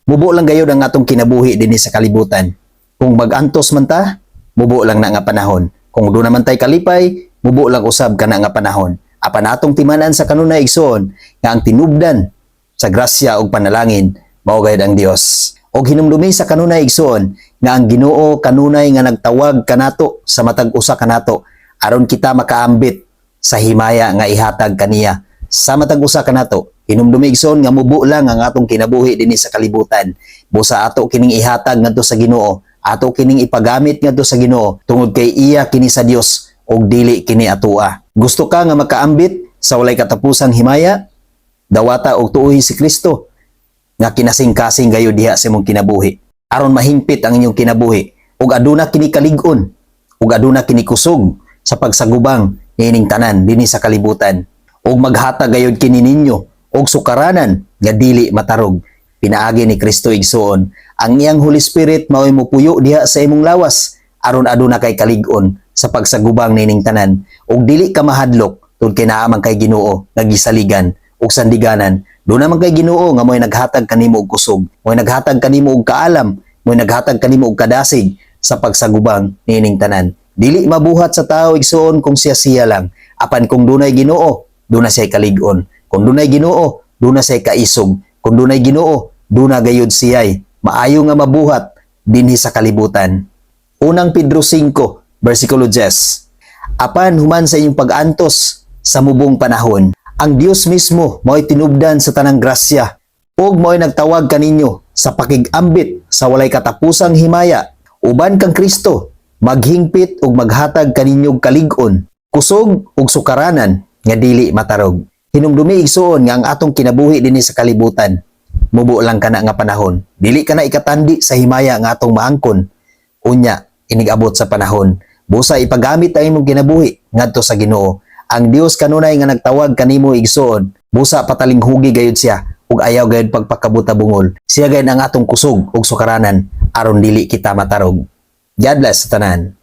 Mubo lang gayod ang atong kinabuhi dinhi sa kalibutan. Kung magantos man ta, mubo lang na nga panahon. Kung duna man tay kalipay, mubo lang usab kana nga panahon. Apan atong timan-an sa kanunay, igsoon, nga ang tinubdan sa grasya ug panalangin mao gayud ang Dios. Og hinumdumi sa kanunay, igsoon, nga ang Ginoo kanunay nga nagtawag kanato, sa matag usa kanato, aron kita makaambit sa himaya nga ihatag kaniya sa matag usa kanato. Hinumdumi, igsoon, nga mubo lang ang atong kinabuhi dinhi sa kalibutan. Busa ato kining ihatag ngadto sa Ginoo, ato kining ipagamit ngadto sa Ginoo tungod kay iya kini sa Dios ug dili kini atoa. Gusto ka nga makaambit sa walay katapusang himaya? Dawata og tuohi si Kristo nga kinasing-kasing gayud diha sa imong kinabuhi aron mahingpit ang inyong kinabuhi ug aduna kini kalig-on ug aduna kini kusog sa pagsagubang niining tanan dinhi sa kalibutan ug maghatag gayud kini ninyo og sukaranan nga dili matarog pinaagi ni Kristo, igsoon. Ang iyang Holy Spirit mao'y mupuyo diha sa imong lawas aron aduna kay kalig-on sa pagsagubang niining tanan ug dili ka mahadlok tungod kay naa man kay Ginoo nga gisaligan ug sandiganan. Duna man kay Ginoo nga mo'y naghatag kanimo og kusog, mo'y naghatag kanimo og kaalam, mo'y naghatag kanimo og kadasig sa pagsagubang niining tanan. Dili mabuhat sa tao, igsoon, kung siya siya lang. Apan kung dunay Ginoo, duna siya kalig-on. Kung dunay Ginoo, duna siya kaisog. Kung dunay Ginoo, duna gayud siya'y maayo nga mabuhat dinhi sa kalibutan. Unang Pedro 5, versikulo 10. Apan human sa inyong pag-antos sa mubong panahon, ang Dios mismo mao'y tinubdan sa tanang grasya ug mao'y nagtawag kaninyo sa pakig-ambit sa walay katapusang himaya uban kang Kristo maghingpit ug maghatag kaninyo og kalig-on, kusog ug sukaranan nga dili matarog. Hinumdumi, igsoon, nga ang atong kinabuhi dinhi sa kalibutan mubo lang kana nga panahon. Dili kana ikatandi sa himaya nga atong maangkon unya inig-abot sa panahon. Busa ipagamit ang imong kinabuhi ngadto sa Ginoo. Ang Dios kanunay nga nagtawag kanimo, igsoon, busa patalinghugi gayud siya ug ayaw gayud pagpakabuta bungol. Siya gayud ang atong kusog ug sukaranan aron dili kita matarog. God bless sa tanan.